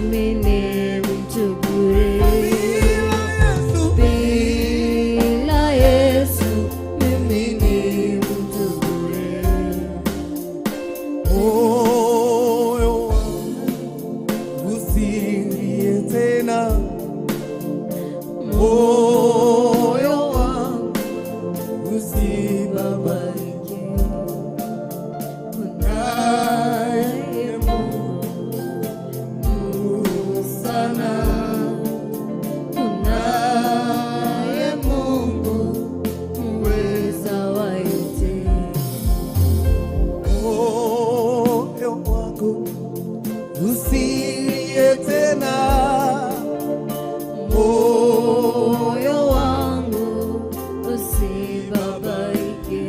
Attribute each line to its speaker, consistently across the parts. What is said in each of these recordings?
Speaker 1: mimi ni mtu bure.
Speaker 2: Yesu,
Speaker 1: Bila Yesu mimi ni mtu bure.
Speaker 2: Moyo wangu usilie tena, moyo wangu usibabaike, kunaye Mungu mkuu sana,
Speaker 1: Kunaye Mungu muweza wa yote.
Speaker 2: Moyo wangu usilie tena,
Speaker 1: Moyo wangu usibabaike,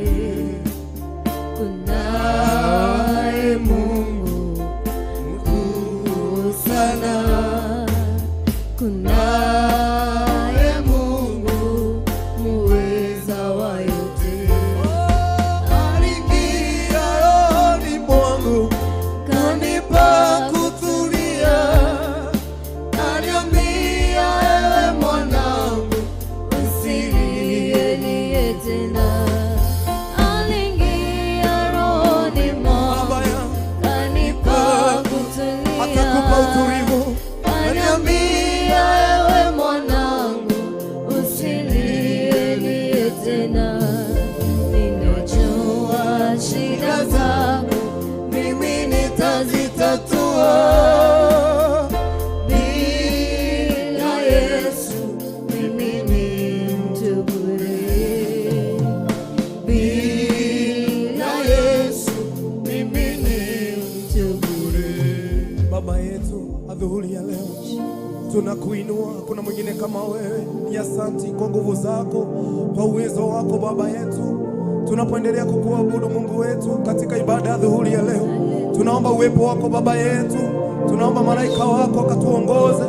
Speaker 1: kunaye Mungu mkuu sana, kunaye Mungu muweza wa yote.
Speaker 2: Aliingia rohoni mwangu kanipa kutulia, kaniambia, ewe mwanangu,
Speaker 1: Usilie lie tena. Aliingia rohoni mwangu
Speaker 2: Baba yangu
Speaker 1: kanipa kutulia,
Speaker 2: atakupa utulivu.
Speaker 1: Kaniambia, ewe mwanangu, usilie lie tena. Ninajua shida zako,
Speaker 2: mimi nitazitatua.
Speaker 1: Bila Yesu mimi ni mtu bure. Bila Yesu
Speaker 2: mimi ni
Speaker 1: mtu bure.
Speaker 2: Baba yetu, adhuhuri ya leo tunakuinua, kuna mwingine kama wewe. Ni asanti kwa nguvu zako, kwa uwezo wako Baba yetu. Tunapoendelea kukuabudu Mungu wetu katika ibada ya dhuhuri ya leo, tunaomba uwepo wako Baba yetu, tunaomba malaika wako akatuongoze,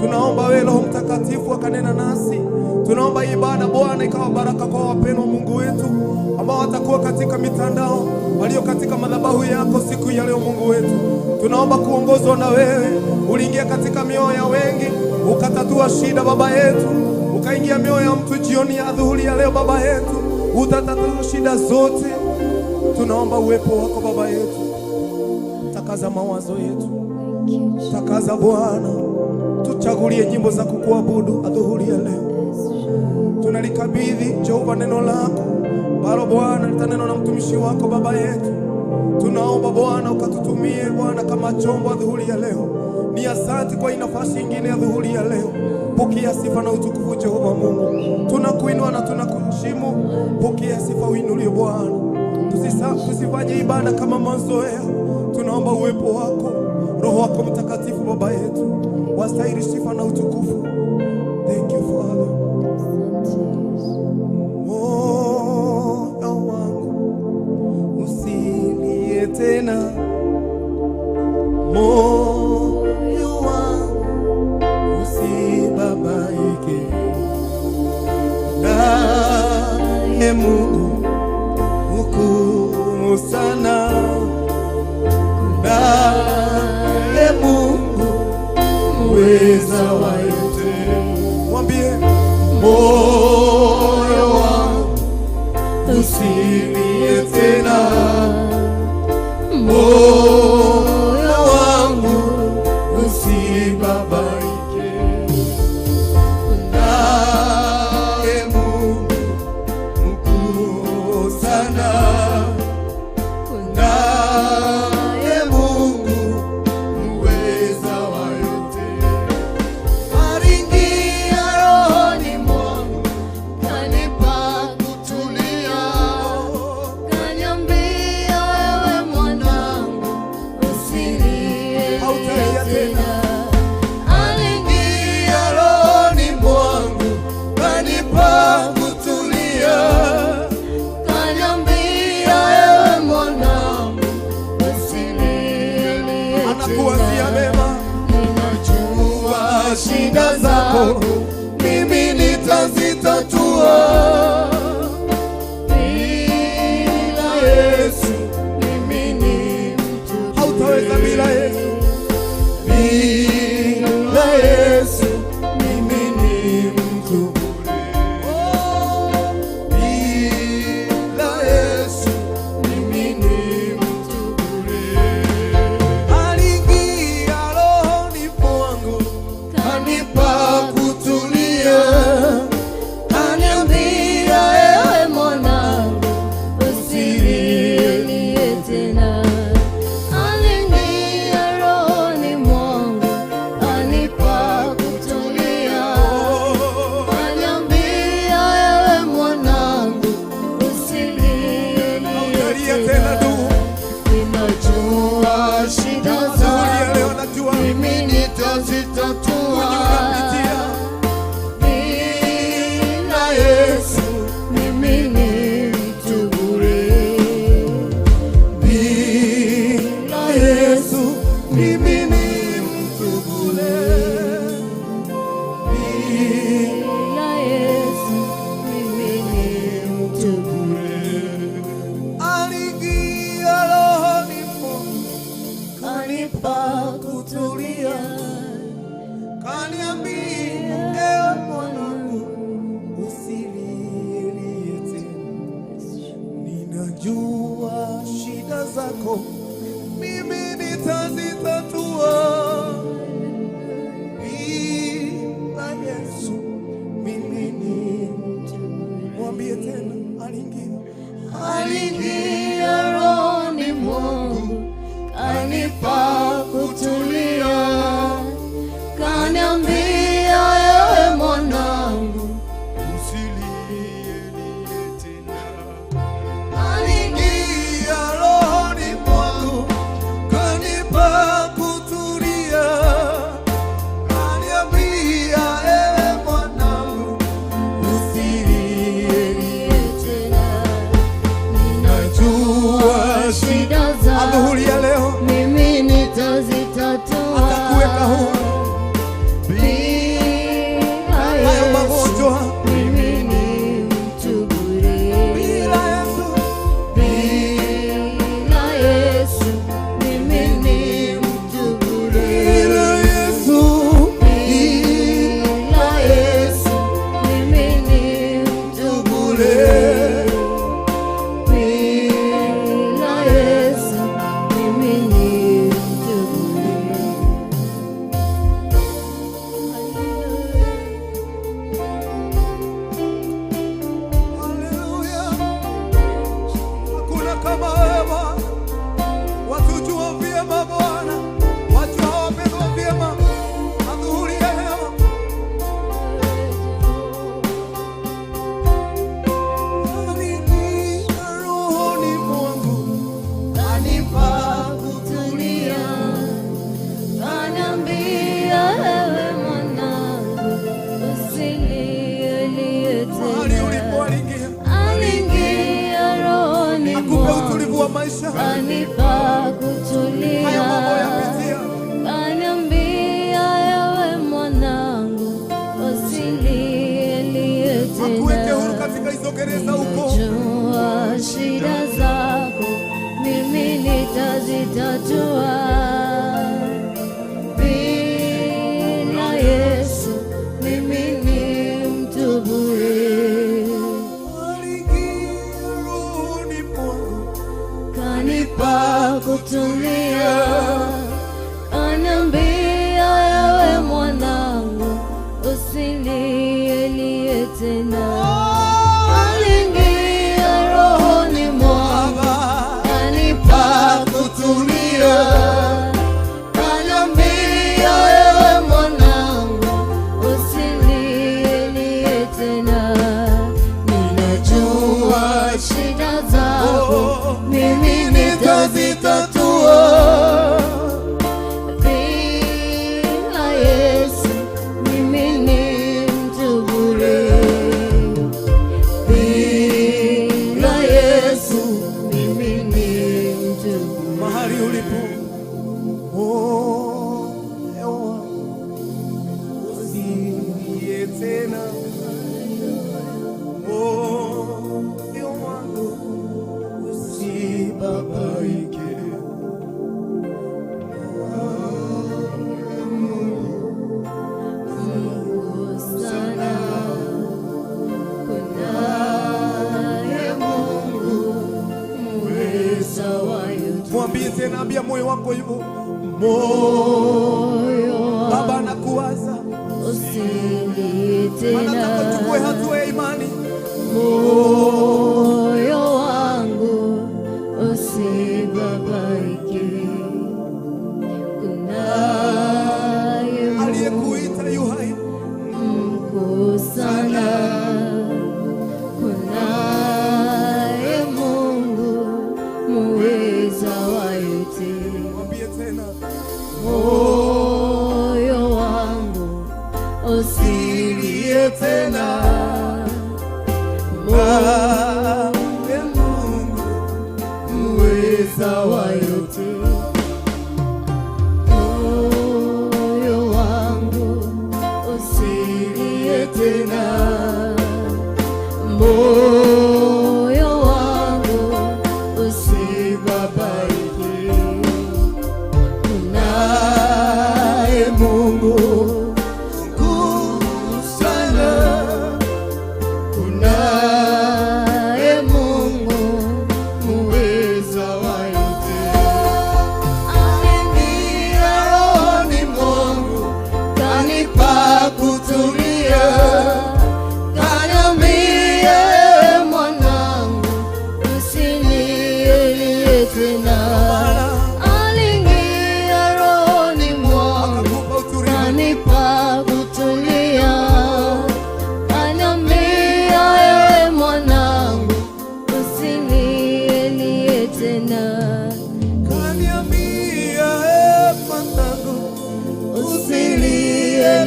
Speaker 2: tunaomba wewe Roho Mtakatifu akanena nasi, tunaomba ibada Bwana ikawa baraka kwa wapendwa Mungu wetu ambao watakuwa katika mitandao, walio katika madhabahu yako siku ya leo. Mungu wetu, tunaomba kuongozwa na wewe. Uliingia katika mioyo ya wengi ukatatua shida Baba yetu, ukaingia mioyo ya mtu jioni ya dhuhuri ya leo Baba yetu, utatatua shida zote. Tunaomba uwepo wako Baba yetu, takaza mawazo yetu, takaza Bwana, tuchagulie nyimbo za kukuabudu adhuhuri ya leo. Tunalikabidhi Jehova neno lako balo Bwana litanenwa na mtumishi wako Baba yetu. Tunaomba Bwana ukatutumie Bwana kama chombo adhuhuri ya leo. Ni asante kwa hii nafasi ingine ya dhuhuri ya leo. Pokea sifa na utukufu Jehova Mungu, tunakuinua na tunakuheshimu. Pokea sifa uinuliwe Bwana. Tusifanye ibada kama mazoea. Tunaomba uwepo wako, Roho wako Mtakatifu Baba yetu, wastahili sifa na utukufu. Thank you, Father. Moyo wangu usilie tena, moyo wangu usibabaike, naye Mungu mkuu sana, naye Mungu muweza wa yote. Mwambie, moyo wangu usilie tena, moyo wangu usibabaike, naye Mungu mkuu sana, naye Mungu muweza wa yote.
Speaker 1: Aliingia rohoni mwangu kanipa kutulia, kaniambia, ewe mwanangu, usilie
Speaker 2: Hautalia tena.
Speaker 1: tena. Aliingia
Speaker 2: Rohoni mwangu kanipa kutulia,
Speaker 1: kaniambia, ewe mwanangu, usilie
Speaker 2: anakuwazia
Speaker 1: tena.
Speaker 2: mema.
Speaker 1: Ninajua
Speaker 2: shida zako mimi nitazitatua.
Speaker 1: Bila Yesu mimi ni mtu
Speaker 2: Hautaweza bila Yesu.
Speaker 1: Bila mimi nitazitatua.
Speaker 2: Kwenye unapitia,
Speaker 1: Bila Yesu mimi ni mtu bure.
Speaker 2: Bila Yesu mimi ni mtu bure.
Speaker 1: Bila Yesu mimi ni mtu bure.
Speaker 2: Aliingia rohoni mwangu, kanipa kutulia, kaniambia, ewe mwanangu, usilie tena. Ninajua shida zako, mimi nitazitatua. Bila Yesu mimi ni, mwambie tena, aliingia,
Speaker 1: Aliingia rohoni mwangu, kanipa kutulia, kaniambia, ewe mwanangu,
Speaker 2: usilie tena. Aliingia rohoni mwangu, kanipa kutulia, kaniambia, ewe mwanangu, usilie
Speaker 1: tena.
Speaker 2: Najua
Speaker 1: Shida zako
Speaker 2: adhuhuri ya leo
Speaker 1: mimi nitazitatua.
Speaker 2: Atakuweka huru.
Speaker 1: Bila
Speaker 2: Hayo
Speaker 1: Yesu
Speaker 2: magonjwa,
Speaker 1: mimi ni mtu bure.
Speaker 2: Bila Yesu,
Speaker 1: Bila Yesu mimi ni mtu bure.
Speaker 2: Bila Yesu,
Speaker 1: Bila Yesu mimi ni mtu
Speaker 2: bure.
Speaker 1: Bila Yesu mimi ni mtu bure.
Speaker 2: Haleluya. Hakuna kama wewe Bwana. Watujua vyema Bwana, wajua wapendwa vyema adhuhuri ya leo. Aliingia rohoni mwangu,
Speaker 1: Kanipa kutulia, kaniambia, ewe mwanangu, usilie
Speaker 2: mahali
Speaker 1: tena.
Speaker 2: ulipo aliingia,
Speaker 1: Aliingia rohoni
Speaker 2: akupe
Speaker 1: mwangu,
Speaker 2: utulivu wa maisha.
Speaker 1: kanipa kutulia,
Speaker 2: Hayo mambo yapitia,
Speaker 1: kaniambia, ewe mwanangu, usilie
Speaker 2: akuweke huru
Speaker 1: tena.
Speaker 2: katika hizo gereza huko.
Speaker 1: Najua shida zako mimi nitazitatua. Bila Yesu mimi ni mtu bure.
Speaker 2: Aliingia rohoni mwangu,
Speaker 1: Kanipa kutulia, kaniambia, ewe mwanangu, usilie tena. Aliingia rohoni mwangu,
Speaker 2: Baba,
Speaker 1: kanipa kutulia, kaniambia, ewe mwanangu, usilie tena. Ninajua shida zako, mimi nitazitatua. Bila Yesu mimi ni mtu bure. Bila Yesu mimi ni mtu bure.
Speaker 2: Mahali ulipo, moyo wangu, usilie tena, moyo wangu, usibabaike.
Speaker 1: Mungu sana, kunaye Mungu muweza wa yote.
Speaker 2: Mwambie tena, ambia moyo wako hivyo, moyo
Speaker 1: Moyo
Speaker 2: Baba anakuwaza,
Speaker 1: usilie tena.
Speaker 2: Anataka uchukue hatua ya imani.
Speaker 1: Moyo wangu usibabaike, kunaye Mungu
Speaker 2: Aliyekuita yu hai,
Speaker 1: mkuu sana, kunaye Mungu muweza wa yote.
Speaker 2: Mwambie tena,
Speaker 1: Moyo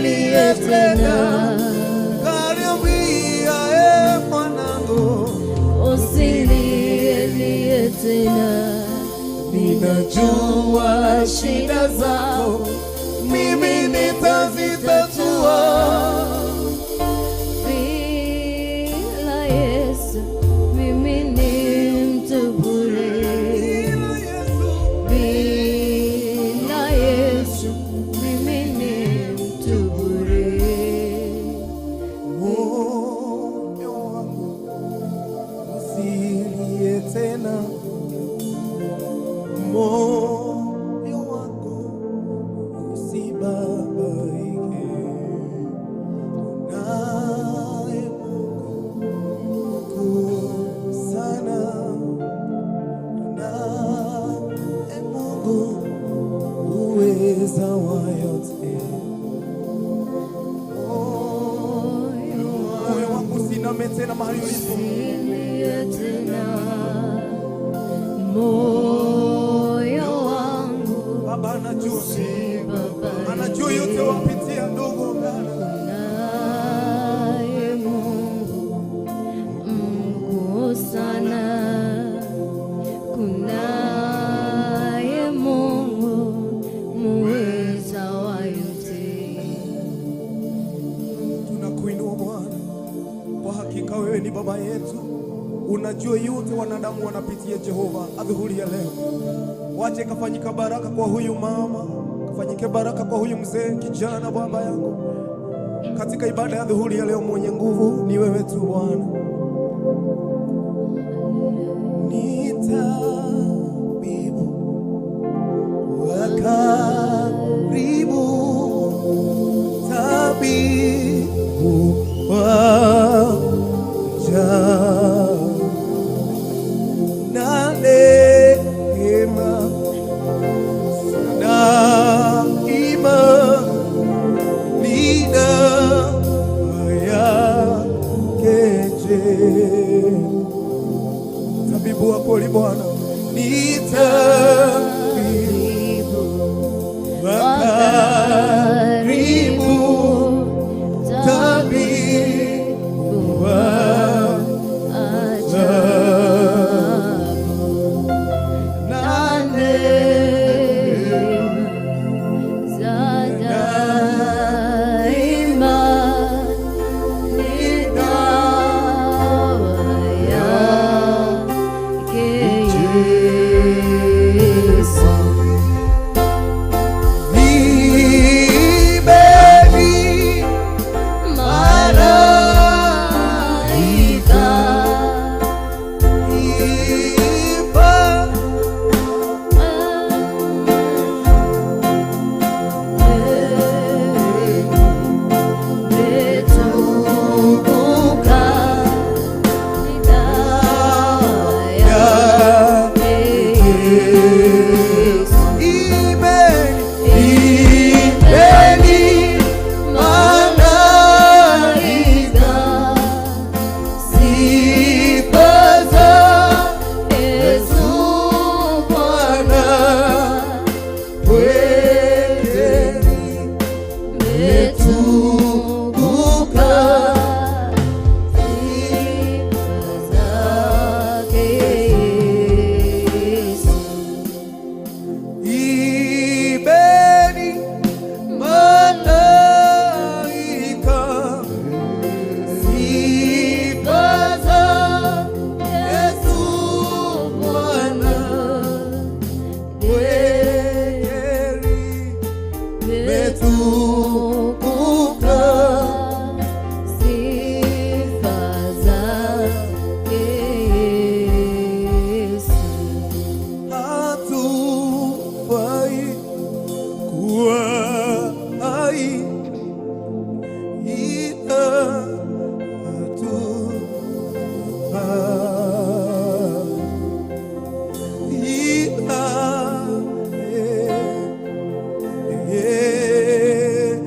Speaker 1: Lie tena.
Speaker 2: Kaniambia, e mwanangu,
Speaker 1: Usilie lie tena, ninajua shida zako,
Speaker 2: mimi nitazitatua.
Speaker 1: Bila Yesu mimi ni mtu bure.
Speaker 2: Bila Yesu,
Speaker 1: Bila Yesu mimi ni mtu bure.
Speaker 2: Moyo wangu usilie tena, moyo wangu usibabaike, naye Mungu mkuu sana, naye Mungu uweza wa yote. Moyo wangu usiname tena mahali ulipo.
Speaker 1: Usilie tena, moyo wangu
Speaker 2: Baba anajua,
Speaker 1: usibabaike.
Speaker 2: Anajua yote wapitia, ndugu dada.
Speaker 1: Naye Mungu mkuu sana, kunaye Mungu muweza wa yote.
Speaker 2: Tunakuinua Bwana, kwa hakika wewe ni baba yetu, unajua yote wanadamu wanapitia. Jehova, adhuhuri ya leo, wache kafanyika baraka kwa huyu mama, kafanyike baraka kwa huyu mzee, kijana, baba yangu, katika ibada ya dhuhuri ya leo. Mwenye nguvu ni wewe tu Bwana. Ni tabibu wa karibu, tabibu wa ajabu na rehema daima ni dawa yake. Tabibu wa kweli Bwana ni tabibu wa karibu, tabibu wa
Speaker 1: Ajabu
Speaker 2: na
Speaker 1: neema za daima ni dawa yake Yesu.
Speaker 2: Ibeni
Speaker 1: Malaika
Speaker 2: ipa
Speaker 1: Umetukuka ni dawa yake Yesu.
Speaker 2: Ibeni, ibeni
Speaker 1: Malaika
Speaker 2: sifa za
Speaker 1: Yesu
Speaker 2: Bwana kweli
Speaker 1: umetukuka sifa zake Yesu.
Speaker 2: Ibeni malaika sifa za Yesu Bwana kweli umetukuka
Speaker 1: sifa zake Yesu.
Speaker 2: Hatufai kuwa hai ila hatufai ila yeye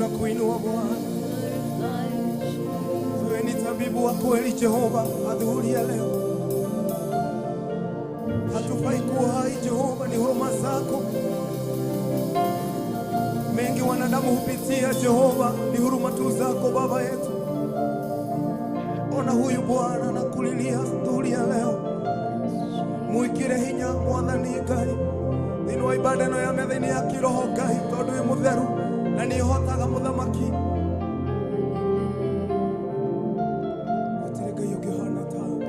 Speaker 2: Tunakuinua Bwana, wewe ni tabibu wa kweli Jehova. Adhuhuri ya leo hatufai kuwa hai Jehova, ni huruma zako. Mengi wanadamu hupitia Jehova, ni huruma tu zako Baba yetu. Ona huyu Bwana nakulilia adhuhuri ya leo, mwikire hinya Mwathani Ngai thĩinĩ wa ibada ĩno ya mĩthenya ya kiroho Ngai, tondũ wĩ mũtheru na nĩ ũhotaga mũthamaki. Gũtirĩ Ngai ũngĩ ũhana tawe,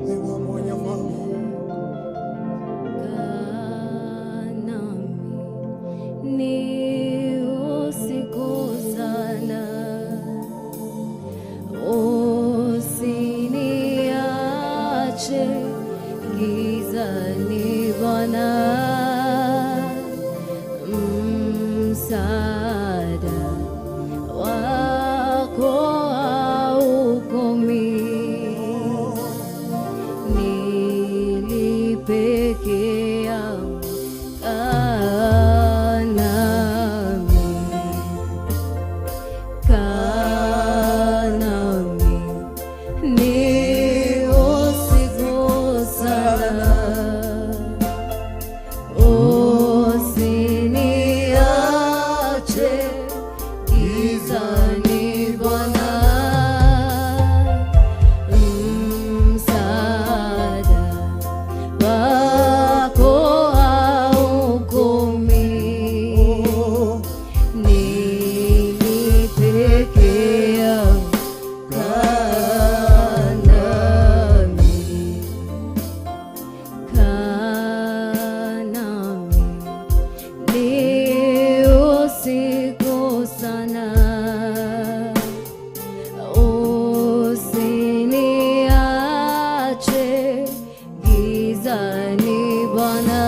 Speaker 2: wĩ wa mwanya Baba.
Speaker 1: Kaa nami ni usiku sana, usiniache gizani Bwana, msaada wako haukomi. Nili peke yangu, kaa nami, kaa nami, ni usiku sana, usiniache gizani Bwana, msaada wako haukomi. Nili peke yangu, kaa nami, kaa nami, ni usiku sana, usiniache gizani Bwana,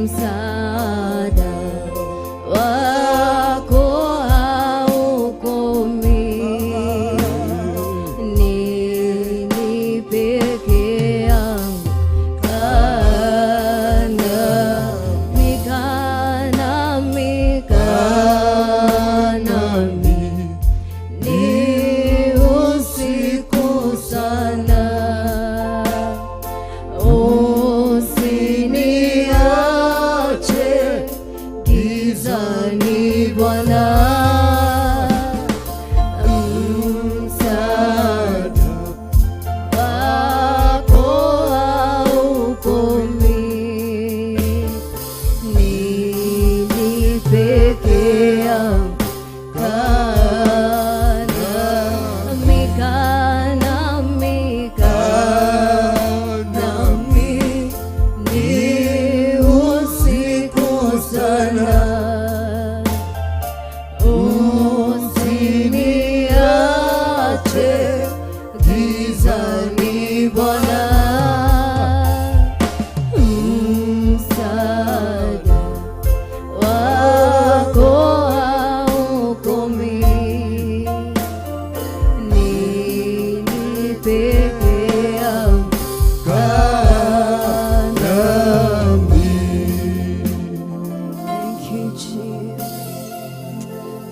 Speaker 1: msaada wako haukomi. Nili peke yangu, kaa nami, kaa nami, kaa nami, ni usiku sana, usiniache gizani Bwana, msaada wako haukomi. Nili peke yangu, kaa nami, kaa nami, kaa nami, ni usiku sana, usiniache gizani Bwana, msaada wako haukomi. Nili peke yangu, kaa nami. Thank you, Jesus.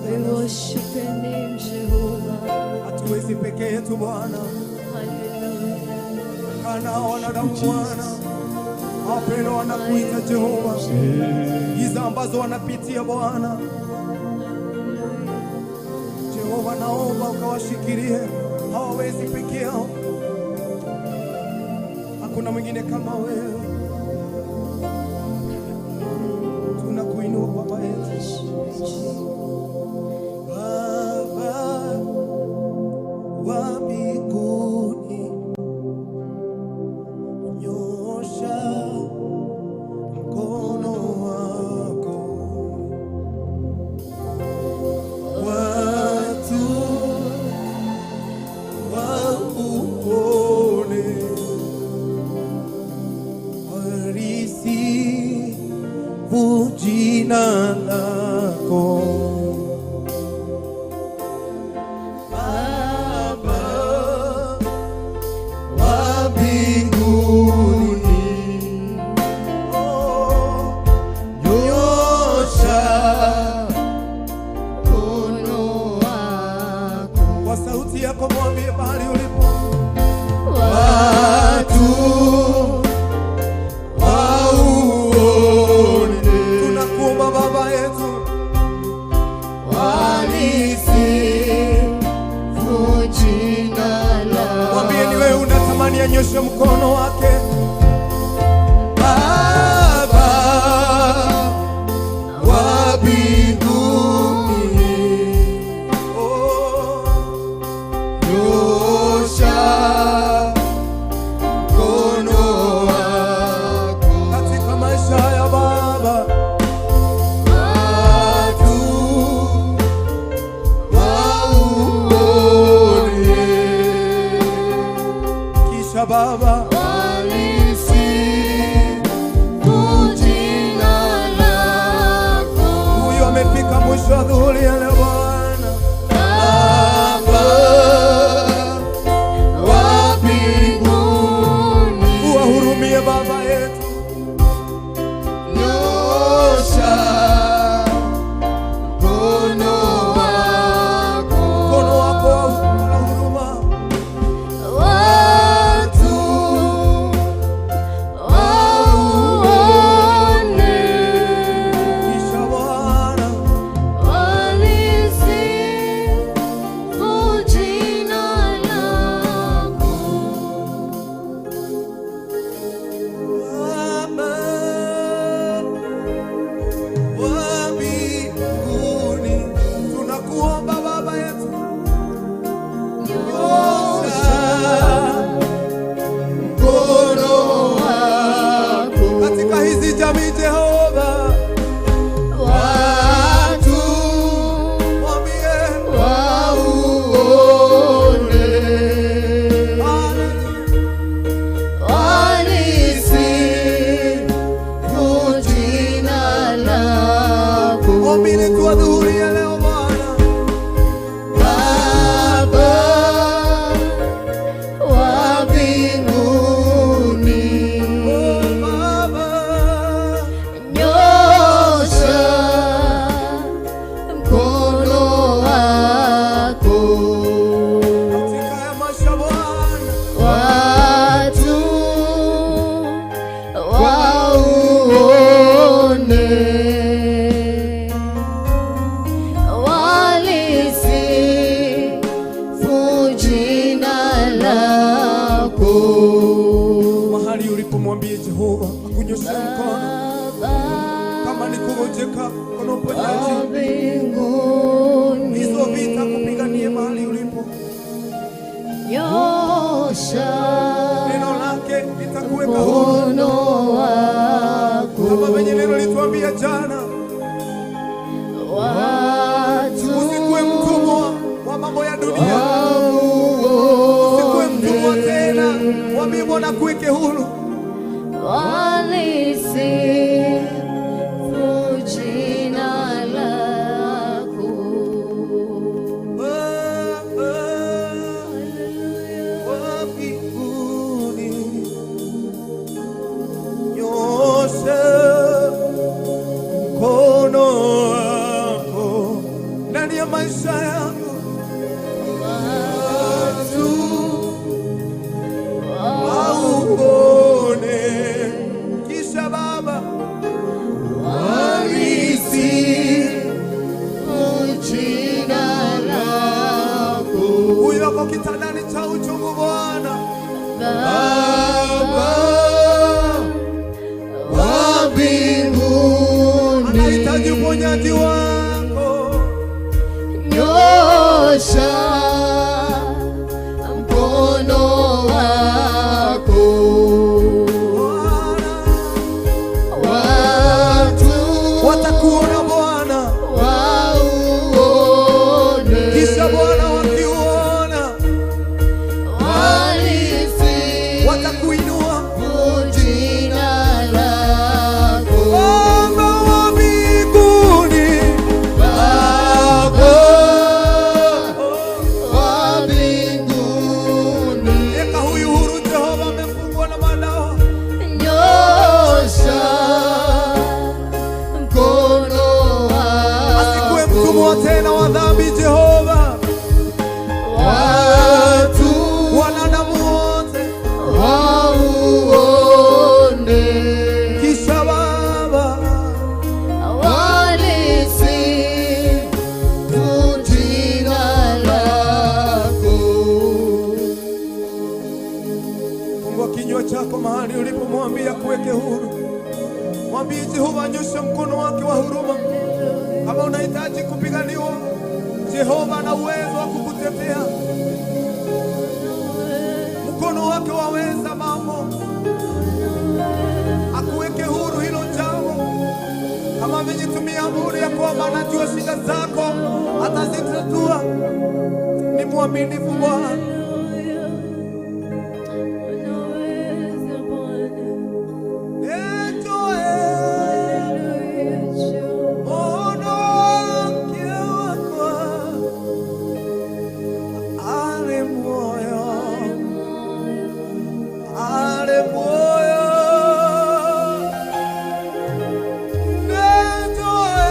Speaker 1: We worship your name, Jehovah.
Speaker 2: Hatuwezi peke yetu Bwana,
Speaker 1: Hallelujah.
Speaker 2: kana wanadamu Bwana, wapendwa wanakuita Jehova, giza ambazo wanapitia Bwana Jehova, naomba ukawashikilie, hawawezi peke yao, hakuna mwingine kama wewe. Tunakuinua Baba yetu, Baba wa mbinguni, nyosha mkono wako, watu wauone, walisifu jina lako Baba wa mbinguni, oh, Anyoshe mkono wake. Baba wa mbinguni, oh,
Speaker 3: Nyosha mkono wako
Speaker 2: katika maisha ya Baba,
Speaker 3: watu wauone,
Speaker 2: kisha Baba
Speaker 3: walisifu jina lako.
Speaker 2: huyu amefika mwisho wa dhuhuri ya leo Bwana.
Speaker 3: Baba wa mbinguni,
Speaker 2: Uwahurumie Baba yetu,
Speaker 3: nyosha mkono wako,
Speaker 2: mkono wako wa huruma,
Speaker 3: watu wauone,
Speaker 2: kisha Bwana
Speaker 1: Walisifu jina lako.
Speaker 2: Baba wa mbinguni, tunakuomba Baba yetu, nyosha
Speaker 3: mkono wako,
Speaker 2: katika hizi jamii Jehova,
Speaker 3: watu
Speaker 2: mwambie
Speaker 3: wauone,
Speaker 2: Haleluya.
Speaker 3: walisifu jina lako.
Speaker 2: Ombi letu adhuhuri ya leo Bwana,
Speaker 3: Baba wa mbinguni,
Speaker 2: oh Baba,
Speaker 3: nyosha mkono wako,
Speaker 2: katika haya maisha Bwana,
Speaker 3: watu wauone, walisifu jina lako.
Speaker 2: Mahali ulipomwambie Jehova akunyoshe mkono, kama ni kugonjeka, mkono uponyaji,
Speaker 1: Mbinguni,
Speaker 2: hizo vita kupiganie mahali ulipo,
Speaker 1: nyosha
Speaker 2: neno lake litakuweka huru,
Speaker 1: mkono wako,
Speaker 2: kama venye neno lituambia jana,
Speaker 1: watu
Speaker 2: usikuwe mtumwa wa mambo ya dunia, usikuwe mtumwa tena, mwambie Bwana akuweke huru.
Speaker 1: Walisifu jina lako.
Speaker 2: Baba wa mbinguni, nyosha mkono wako ndani ya maisha yangu, watu wauone, kisha Baba
Speaker 3: Walisifu jina lako.
Speaker 2: huyo ako kitandani cha uchungu Bwana,
Speaker 3: Baba wa mbinguni,
Speaker 2: anahitaji uponyaji wako.
Speaker 3: nyosha mkono wako,
Speaker 2: Bwana,
Speaker 3: watu
Speaker 2: watakuona Bwana,
Speaker 3: wauone,
Speaker 2: kisha Bwana wakiuona
Speaker 3: walisifu
Speaker 2: watakuinua.
Speaker 3: jina lako.
Speaker 2: Baba wa mbinguni,
Speaker 3: Baba
Speaker 2: Mwambie Jehova anyoshe mkono wake wa huruma. Kama unahitaji kupiganiwa, Jehova ana uwezo wa kukutetea. Mkono wake waweza mambo, akuweke huru hilo jambo. Kama venye tumeamuru ya kwamba anajua shida zako, atazitatua. Ni mwaminifu Bwana.
Speaker 1: Unaweza Bwana.
Speaker 2: Nitoe
Speaker 1: Hallelujah, Jehovah.
Speaker 2: Mwonoke wako, ale moyo, ale moyo. Nitoe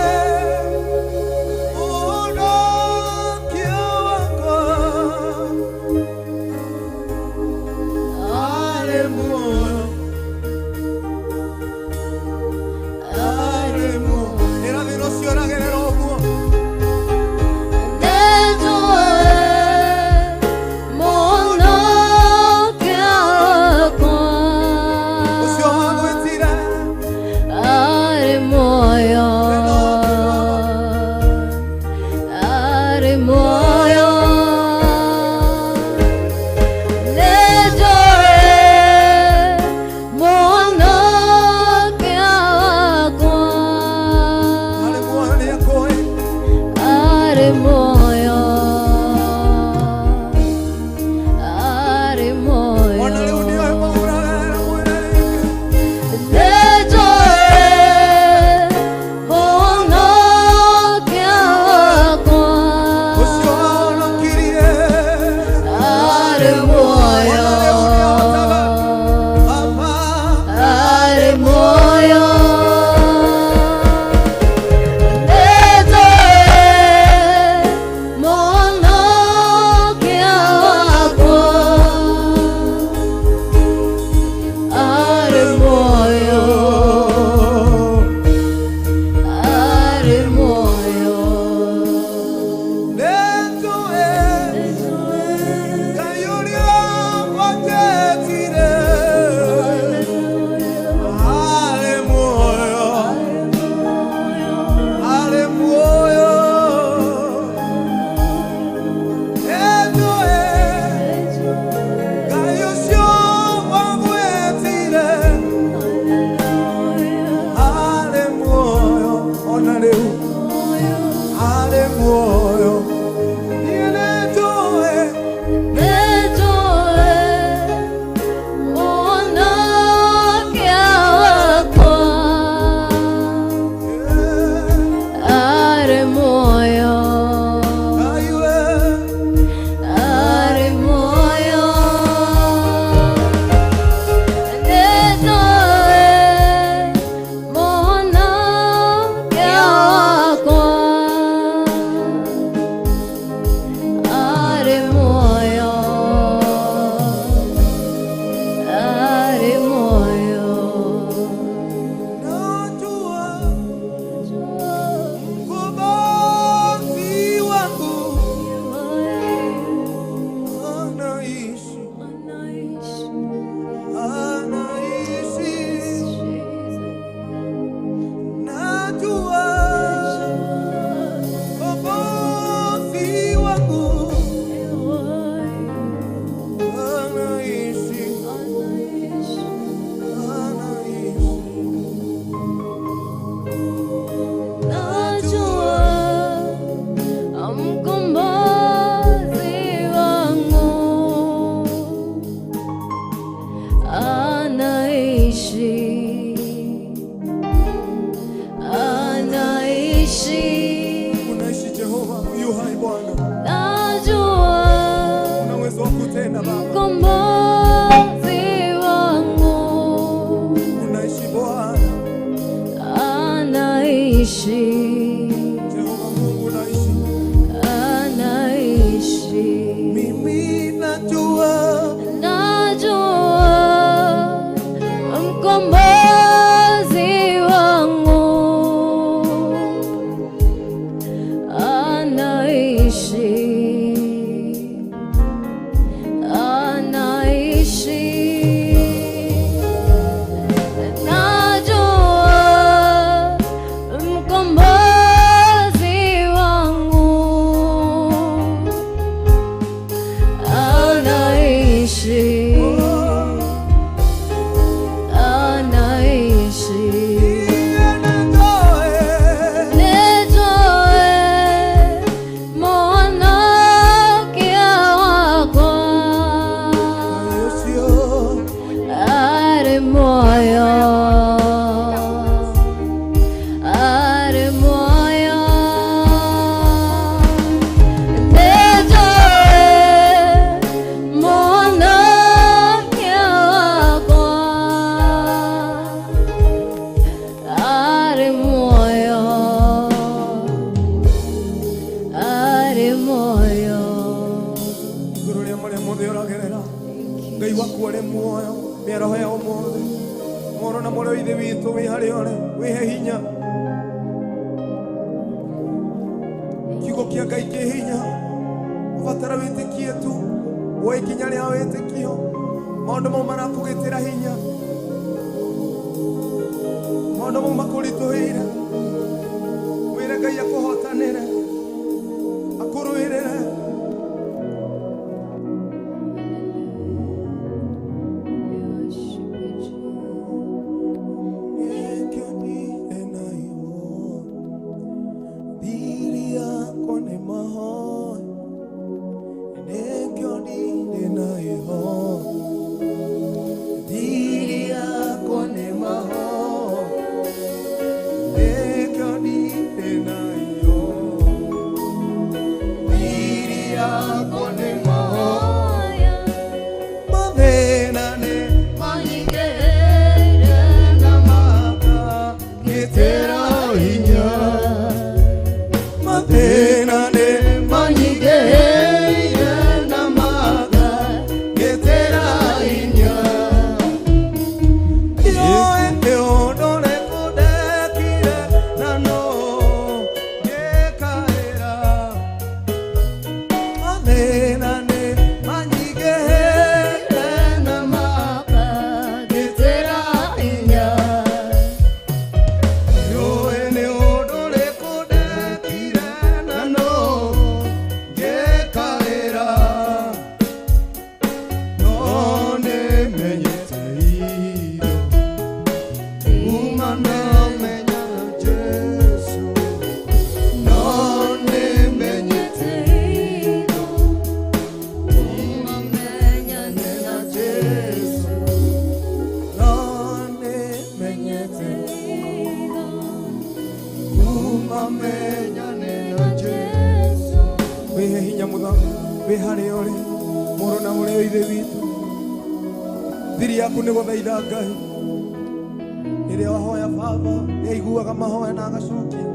Speaker 2: mwonoke wako, ale moyo, ale moyo. Era de no cioragere ũguo.
Speaker 1: Nitoe mwonoke wakwa.
Speaker 2: Ũcio wagwĩtire
Speaker 1: Arĩ muoyo, arĩ muoyo. Nĩnjũĩ mũhonokia wakwa.
Speaker 2: Arĩ muoyo nĩakũĩ.
Speaker 1: Arĩ muoyo, arĩ muoyo.
Speaker 2: Ona rĩu nĩoĩ maũragere mwĩre rĩngĩ.
Speaker 1: Nĩnjũĩ mũhonokia wakwa.
Speaker 2: Ũcio wahonokirie.
Speaker 1: Arĩ muoyo,
Speaker 2: Ona rĩu nĩahotaga. Baba.
Speaker 1: Arĩ muoyo. Nĩnjũĩ mũhonokia wakwa. Arĩ muoyo, arĩ muoyo.
Speaker 2: Nĩnjũĩ Ngai ũrĩa wanjĩtire. Arĩ muoyo, arĩ muoyo. Nĩnjũĩ Ngai ũcio wagwĩtire. Arĩ muoyo, ona rĩu arĩ muoyo. Niĩ nĩnjũĩ
Speaker 1: Nĩnjũĩ mũhonokia wakwa. Arĩ muoyo,
Speaker 2: Ngai we.
Speaker 1: Arĩ muoyo. Nĩnjũĩ mũhonokia wakwa. Arĩ muoyo, arĩ muoyo.
Speaker 2: Najua mkombozi wangu anaishi, anaishi. Najua mkombozi wangu anaishi, anaishi.
Speaker 1: Najua mkombozi wangu anaishi, anaishi.
Speaker 2: Unaishi Jehova, yu hai Bwana,
Speaker 1: Najua
Speaker 2: una uwezo wa kutenda Baba,
Speaker 1: mkombozi wangu
Speaker 2: unaishi Bwana,
Speaker 1: anaishi,
Speaker 2: Jehova Mungu unaishi.
Speaker 1: Anaishi.
Speaker 2: Mimi najua
Speaker 1: Najua mkombozi wangu anaishi, anaishi. Najua
Speaker 2: Kuo nĩ muoyo mĩaraho ya ũmũthĩ. Mũrũ na mwarĩ wa Ithe witũ wĩ harĩa ũrĩ, wĩhe hinya. Kiugo kĩa Ngai kĩ hinya. Ũbatara wĩtĩkie tu, woe ikinya rĩa wĩtĩkio. Maũndũ mau marakũgitĩra hinya, maũndũ mau makũritũhĩire, wĩre Ngai akũhotanĩre, akũrũĩrĩre.
Speaker 1: We worship you, Jesus.
Speaker 2: Nĩkĩo ndirĩ na ihoya, thiri yakwa nĩ mahoya. Nĩkĩo ndirĩ na ihoya, thiri yakwa nĩ mahoya. Nĩkĩo ndirĩ na ihoya, thiri yakwa nĩ mahoya. Mathĩna nĩ
Speaker 3: Manyingĩhĩire
Speaker 2: na makangitĩra hinya. Mathĩna nĩ
Speaker 3: manyingĩhĩire
Speaker 2: na makangitĩra hinya. Ndiũĩ nĩ ũndũ ũrĩkũ ndekire na no ngĩkaĩra. Mathĩna nĩ manyingĩhĩire na makangitĩra hinya. Ndiũĩ nĩ ũndũ ũrĩkũ ndekire na no ngĩkaĩra. No nĩmenyete indo kuma namenya Jesũ. No nĩmenyete na Jesũ. No nĩmenyete kuma menyane na Jesũ. Wĩhe hinya mũtha wĩ harĩa ũrĩ, mũrũ na ũrĩa Ithe witũ. Thiri yaku nĩ gũthaitha Ngai. Rĩrĩa wahoya Baba nĩ aiguaga mahoya na agacokia.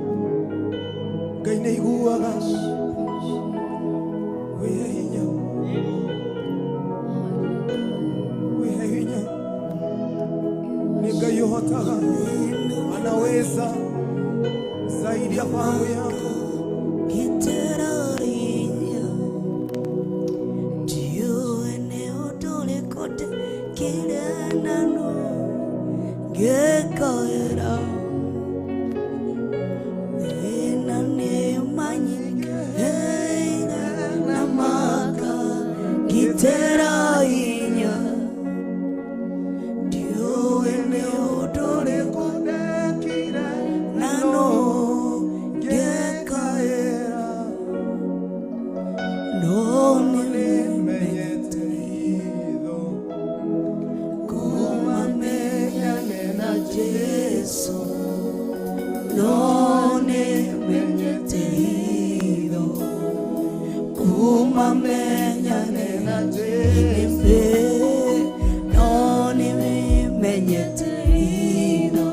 Speaker 2: Ngai nĩ aiguaga. Wĩhe hinya, wĩhe hinya. Nĩ Ngai ũhotaga, anaweza zaidi ya fahamu yako.
Speaker 4: Gitĩra hinya, ndiũĩ nĩ ũndũ ũrĩkũ ndekire na no ngĩkaĩra. Thĩna nĩ manyingĩhĩire na makangitĩra hinya, ndiũĩ nĩ ũndũ ũrĩkũ
Speaker 2: ndekire
Speaker 4: na no ngĩkaĩra.
Speaker 2: ngĩkaĩra.
Speaker 4: No
Speaker 2: Nĩmenyete hitho
Speaker 4: kuma menyane na Jesu, no nĩmenyete hitho kuma menyane na Jesu, no nĩmenyete hitho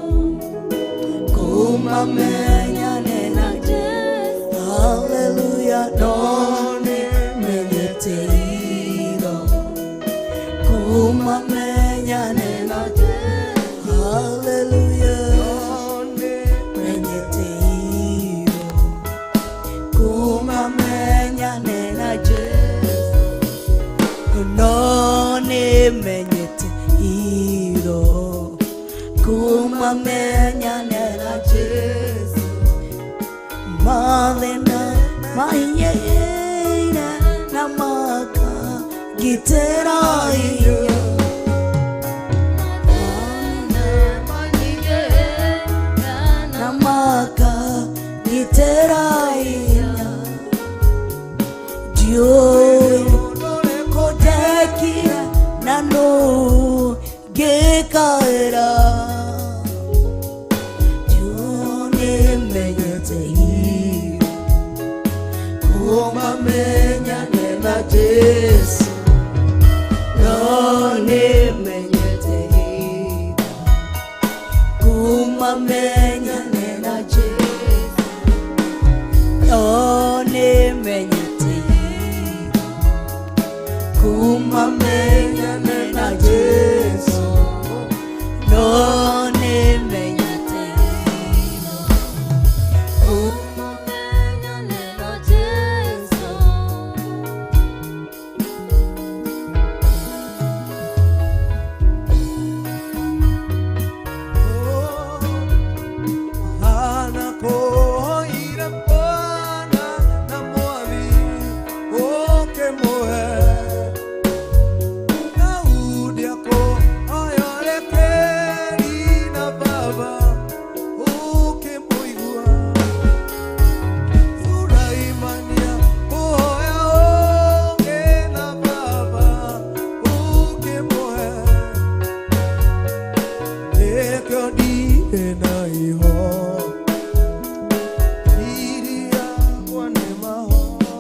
Speaker 4: kuma menyane na Jesu. Hallelujah, no nĩmenyete hitho kuma menyane na Jesu. Hallelujah, menyete hitho kuma menyane na Jesu. No nĩmenyete hitho kuma menyane na Jesu. Mathĩna mahinyĩire na makangitĩra hinya. Na makangitĩra hinya, ndiũĩ ũndũ ndekire na no ngĩkaĩra. Ndiũĩ nĩmenyete hitho kuma menyane na Jesu, no nĩmenyete hitho kuma menyane na Jesu, no nĩmenyete hitho kuma menyane na
Speaker 2: Niho Thiri yakwa nĩ mahoya.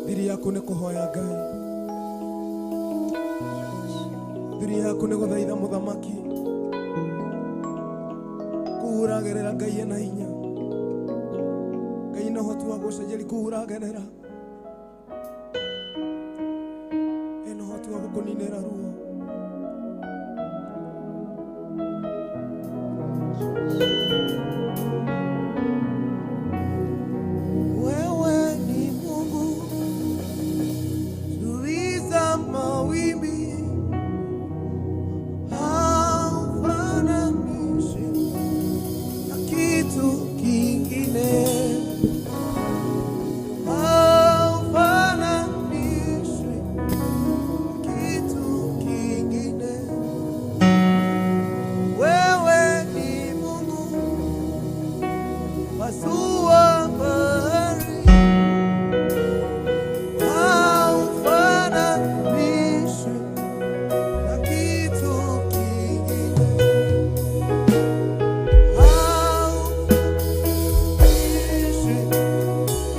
Speaker 2: Thiri yaku nĩ kũhoya Ngai, thiri yaku nĩ gũthaitha mũthamaki, kũu ũragerera Ngai ena hinya, Ngai na ũhoti wa gũcenjeria kũu ũragerera, ena ũhoti wa gũkũninĩra ruo. Wewe ni Mungu, tuliza mawimbi, haufananishi na kitu kingine, haufananishwi na kitu kingine. Wewe ni Mungu, pasua bahari, haufananishwi na kitu kingine. Haufananishwi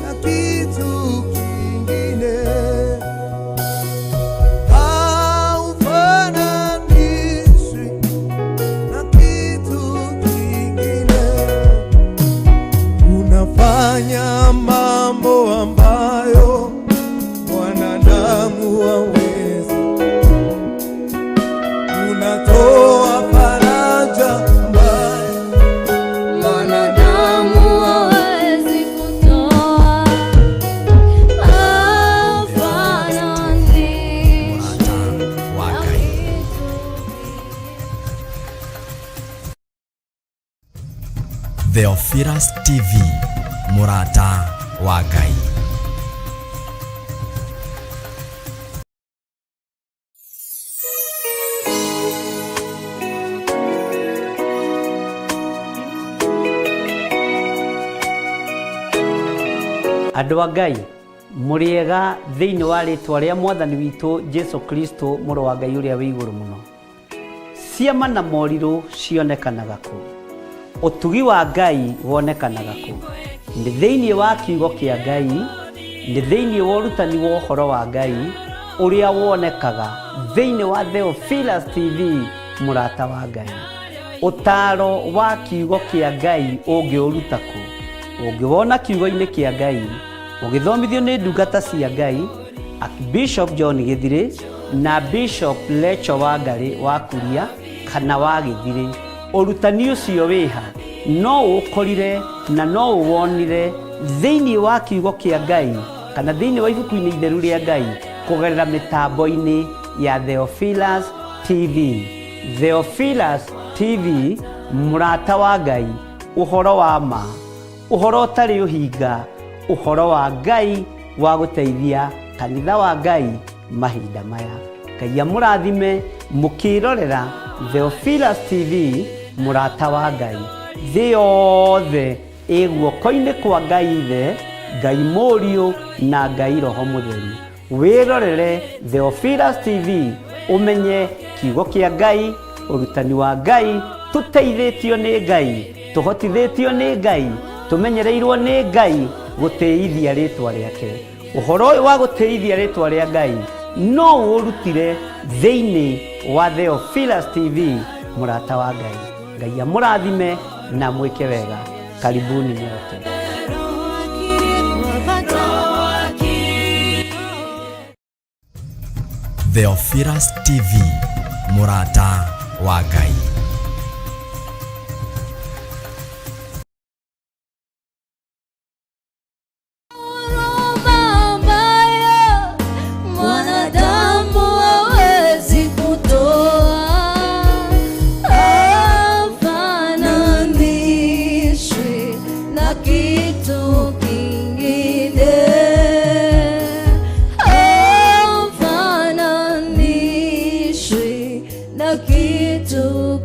Speaker 2: na kitu kingine. Haufananishwi na kitu kingine. Unafanya mambo ambayo mwanadamu hawezi. Unatoa faraja ambayo
Speaker 1: Mwanadamu hawezi kutoa, hafananishwi
Speaker 5: Wa
Speaker 1: na
Speaker 5: Ngai.
Speaker 1: kitu.
Speaker 5: Theophilus TV, mũrata wa Ngai.
Speaker 6: Andũ a Ngai, mũrĩega thĩinĩ wa rĩtwa rĩa Mwathani witũ Jesu Kristo, mũrũ wa Ngai ũrĩa wĩ igũrũ mũno. Ciama na morirũ cionekanaga kũ? Ũtugi wa Ngai wonekanaga kũ? Nĩ thĩinĩ wa kiugo kĩa Ngai, nĩ thĩinĩ wa ũrutani wa ũhoro wa Ngai ũrĩa wonekaga thĩinĩ wa Theophilus TV, mũrata wa Ngai. Ũtaaro wa kiugo kĩa Ngai ũngĩũruta kũ? Ũngĩwona kiugo-inĩ kĩa Ngai ũgĩthomithio nĩ ndungata cia Ngai, Bishop John Gĩthirĩ na Bishop Lecho Wangarĩ wa Kuria kana wa Gĩthirĩ. Ũrutani ũcio wĩha no ũkorire na no ũwonire thĩinĩ wa kiugo kĩa Ngai kana thĩinĩ wa ibuku-inĩ itheru rĩa Ngai kũgerera mĩtambo-inĩ ya Theophilus TV. Theophilus TV, mũrata wa Ngai, ũhoro wa ma, ũhoro ũtarĩ ũhinga, ũhoro wa Ngai wa gũteithia kanitha wa Ngai mahinda maya. Ngai amũrathime mũkĩrorera Theophilus TV, mũrata wa Ngai. Thĩ yothe ĩ guoko-inĩ kwa Ngai Ithe, Ngai Mũriũ na Ngai Roho Mũtheru. Wĩrorere Theophilus TV ũmenye kiugo kĩa Ngai, ũrutani wa Ngai, tũteithĩtio nĩ Ngai, tũhotithĩtio nĩ Ngai, tũmenyereirwo nĩ Ngai gũtĩithia rĩtwa rĩake. Ũhoro ũyũ wa gũtĩithia rĩtwa rĩa Ngai no ũrutire thĩinĩ wa Theophilus TV, mũrata wa Ngai. Ngai amũrathime na mwĩke wega. Karibuni nyote.
Speaker 5: Theophilus TV, mũrata wa Ngai.
Speaker 1: Huruma ambayo mwanadamu hawezi kutoa, hafananishwi na kitu kingine, hafananishwi na kitu.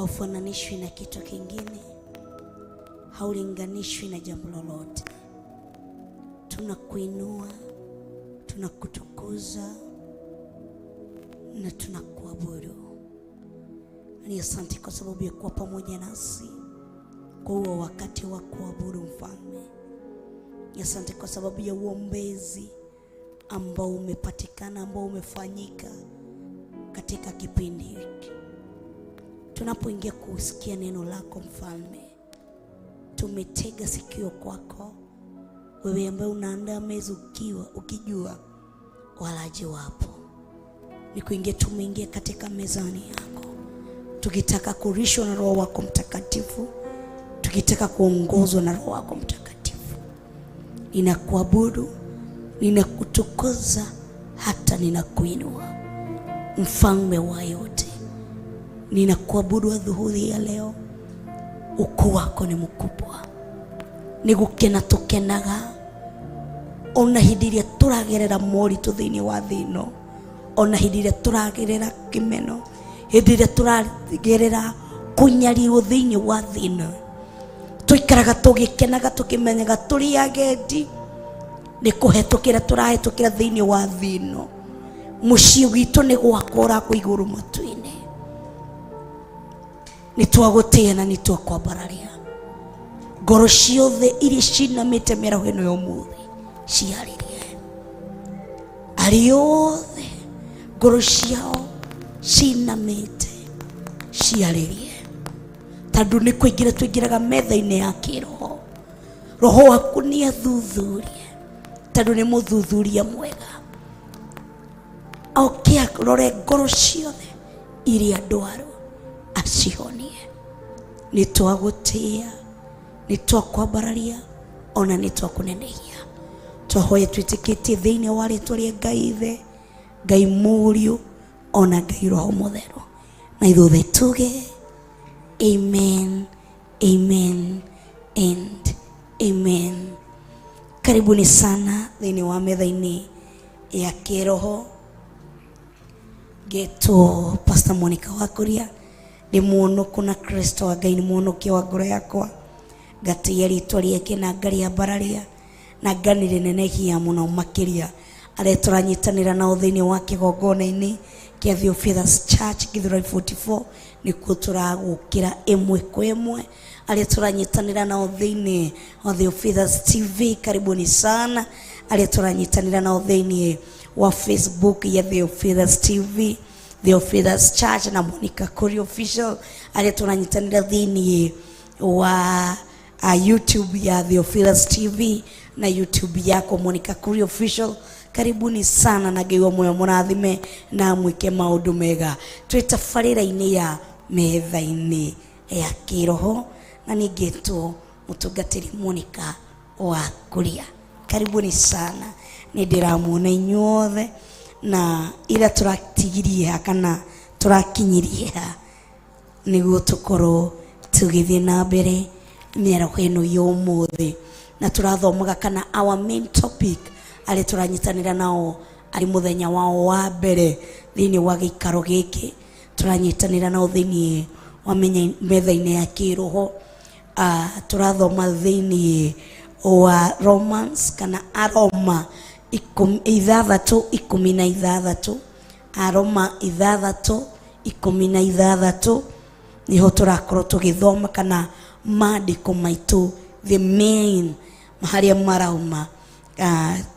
Speaker 4: Haufananishwi na kitu kingine, haulinganishwi na jambo lolote. Tunakuinua, tunakutukuza na tunakuabudu. Ni asante kwa sababu ya kuwa pamoja nasi kwa huo wakati wa kuabudu Mfalme. Ni asante kwa sababu ya uombezi ambao umepatikana, ambao umefanyika katika kipindi hiki. Tunapoingia kusikia neno lako Mfalme, tumetega sikio kwako wewe ambaye unaandaa meza ukiwa ukijua walaji wapo. Ni kuingia, tumeingia katika mezani yako tukitaka kulishwa na Roho wako Mtakatifu, tukitaka kuongozwa na Roho wako Mtakatifu. Ninakuabudu, ninakutukuza, hata ninakuinua Mfalme wa yote. Ninakuabudu adhuhuri ya leo. Ukuu wako ni mkubwa, nigukena tukenaga ona hindi iria turagerera moritũ thĩinĩ wa thĩ ĩno, ona hindi iria turagerera kĩmeno, hindi iria turagerera kũnyarirwo thĩinĩ wa thĩ ĩno, tũikaraga tũgĩkenaga tũkĩmenyaga tũrĩ agendi nĩ kũhetũkĩra tũrahetũkĩra thĩinĩ wa thĩ ĩno. Mũciĩ witũ nĩ gwakwo ũrakwo igũrũ matu-inĩ. Nĩ twagũtĩĩa na nĩ twakwambararia. Ngoro ciothe iria cinamĩte mĩaraho ĩno ya ũmũthĩ ciarĩrie. Arĩa othe ngoro ciao cinamĩte ciarĩrie, tondũ nĩ kũingĩra tũingĩraga metha-inĩ ya kĩroho. Roho waku nĩ athuthurie, tondũ nĩ mũthuthuria mwega. Oke arore ngoro ciothe iria ndwaru acihonie. Nĩ twagũtĩĩa, nĩ twakwambararia, ona nĩ twakũnenehia. Twahoya twĩtĩkĩtie thĩinĩ wa rĩtwa rĩa Ngai Ithe, Ngai Mũriũ, ona Ngai Roho Mũtheru. Na ithuothe tuge amen, amen and amen. Karibuni sana thĩinĩ wa metha-inĩ ya kĩroho. Ngetwo Pastor Monica Wakuria, ndĩ mũhonoku na Kristo wa Ngai nĩ mũhonokia wa ngoro yakwa. Ngatĩĩa rĩtwa rĩake na ngarĩambararia na nganĩrĩnenehia mũno makĩria. Arĩa tũranyitanĩra nao thĩinĩ wa kĩgongona-inĩ kĩa Theophilus Church Githurai 44 nĩkuo tũragũkĩra ĩmwe kwa ĩmwe. Arĩa tũranyitanĩra nao thĩinĩ wa Theophilus TV, karibuni sana. Arĩa tũranyitanĩra nao thĩinĩ wa Facebook ya Theophilus TV, Theophilus Church na Monica Kuria Official. Arĩa tũranyitanĩra thĩinĩ wa YouTube ya Theophilus TV na YouTube yako Monica Kuria Official, karibuni sana na Ngai wa muoyo mũrathime na mwĩke maũndũ mega. Twĩ tabarĩra-inĩ ya metha-inĩ ya kĩroho na ningĩtwo mũtungatĩri Monica wa Kuria. Karibuni sana, nĩ ndĩramuona inyuothe na ira tũratigirie ha kana tũrakinyirie ha nĩguo tũkorwo tũgĩthiĩ na mbere mĩaraho ĩno ya ũmũthĩ. Na tũrathomaga kana our main topic arĩa tũranyitanĩra nao arĩ mũthenya wao wa mbere thĩinĩ wa gĩikaro gĩkĩ, tũranyitanĩra nao thĩinĩ wa metha-inĩ ya kĩroho. Tũrathoma thĩinĩ wa Romans kana Aroma 6:16, Aroma 6:16 niho tũrakorwo tũgĩthoma kana maandĩko maitũ the main harĩa marauma,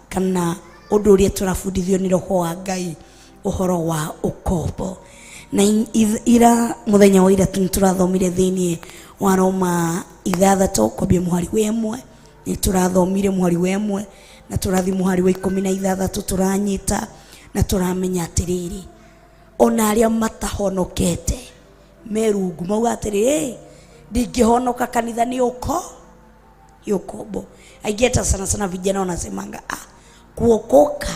Speaker 4: kana ũndũ ũrĩa tũrabundithio nĩ Roho wa Ngai ũhoro wa ũkombo. Na ira mũthenya wa ira nĩtũrathomire thĩinĩ wa Roma 6 kwambia mũhari wa 1, nĩtũrathomire mũhari wa 1 na tũrathi mũhari wa 16 tũranyita na tũramenya atĩrĩrĩ, ona arĩa matahonokete merungu mauga atĩrĩrĩ, ndingĩhonoka kanitha nĩ ũko ũkombo. Aingĩ hata sana sana vijana wanasemanga, kuokoka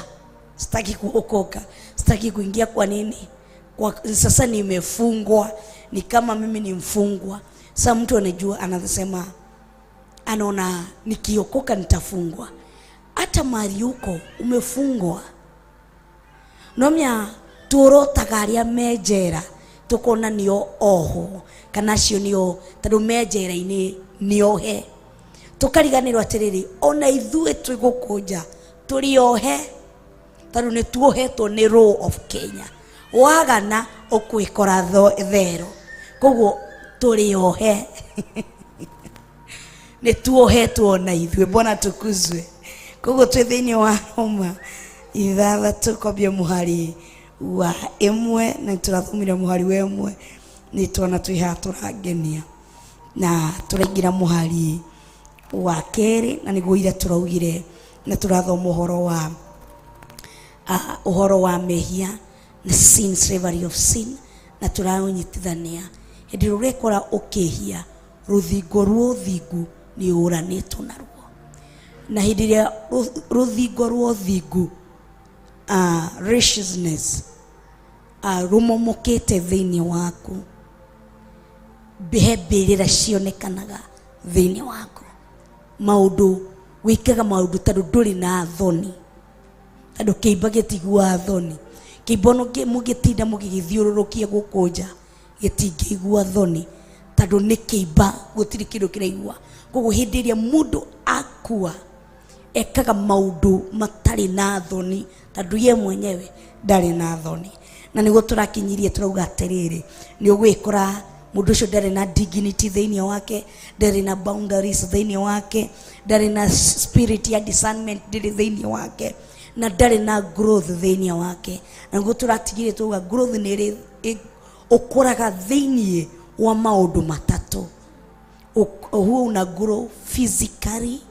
Speaker 4: sitaki, kuokoka sitaki kuingia. Kwa nini? Kwa sasa nimefungwa, ni kama mimi ni mfungwa. Sasa mtu anajua, anasema anaona nikiokoka nitafungwa. Hata mali huko umefungwa. Nomya turotaga aria me njera Tũkona nĩo oho kana acio nĩo tondũ me njera-inĩ nĩ ohe. Tũkariganĩrwo atĩrĩrĩ, ona ithuĩ twĩ gũkũ nja tũrĩ ohe, tondũ nĩ tuohetwo nĩ law of Kenya. Wagana ũkwĩkora thero. Koguo tũrĩ ohe, nĩ tuohetwo na ithuĩ. Bwana tukuzwe. Koguo twĩ thĩinĩ wa Roma 6 kwambia mũhari wa 1, na tũrathomire mũhari wa 1, nĩ tuona twĩ haha tũrangenia, na tũraingĩra mũhari wa 2, na nĩguo ira tũraugire na tũrathoma ũhoro wa mehia na sin, slavery of sin, na tũraũnyitithania hĩndĩ ĩrĩa ũrekora ũkĩhia rũthingo rwa ũthingu nĩ ũranĩtwo naruo, na hĩndĩ ĩrĩa rũthingo rwa ũthingu, righteousness, rũmomokete thĩinĩ waku, he mbĩrĩra cionekanaga thĩinĩ waku. Maũndũ wĩkaga maũndũ tondũ ndũrĩ na thoni, tondũ kĩimba gĩtiguaga thoni. Kĩimba ono mũgĩtinda mũgĩgĩthiũrũrũkia gũkũ nja gĩtingĩigua thoni, tondũ nĩ kĩimba, gũtirĩ kĩndũ kĩraigua. Koguo hĩndĩ ĩrĩa mũndũ akua ekaga maũndũ matarĩ na thoni, tondũ ye mwenyewe ndarĩ na thoni. Na nĩguo tũrakinyirie tũrauga atĩrĩrĩ, nĩ ũgwĩkora mũndũ ũcio ndarĩ na dignity thĩinĩ wake, ndarĩ na boundaries thĩinĩ wake, ndarĩ na spirit ya discernment ndĩrĩ thĩinĩ wake, na ndarĩ na growth thĩinĩ wake. Na nĩguo tũratigire tũrauga growth nĩ ĩrĩ ũkũraga thĩinĩ wa maũndũ matatũ. Huo una grow physically,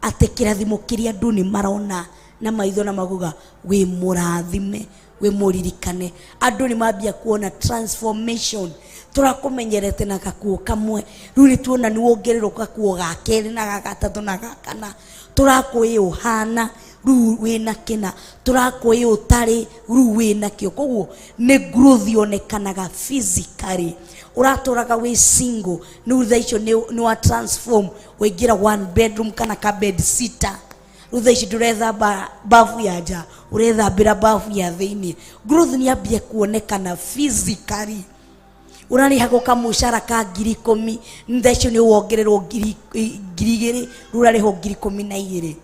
Speaker 4: atĩ kĩrathimo kĩrĩa andũ nĩ marona na maitho na maguga wĩ mũrathime, wĩ mũririkane. Andũ nĩ mambia kuona transformation. Tũrakũmenyerete na gakuo kamwe, rĩu nĩ tuona nĩ wongererwo gakuo ga kerĩ na ga gatatũ na ga kana. Tũrakũĩ ũhana rĩu wĩna kĩna, tũrakũĩ ũtarĩ rĩu wĩna kĩo. Koguo nĩ growth yonekanaga physically. Ũratũraga wĩ single, rĩu thaa icio nĩ wa transform, waingĩra one bedroom kana ka bed sitter. Rĩu thaa ici ndũrethamba bafu ya nja, ũrethambĩra bafu ya thĩinĩ. Growth nĩ yambia kuonekana physically. Ũrarĩhagwo kamũcara ka 10,000, thaa icio nĩ wongererwo 2,000, rĩu ũrarĩhwo 12,000.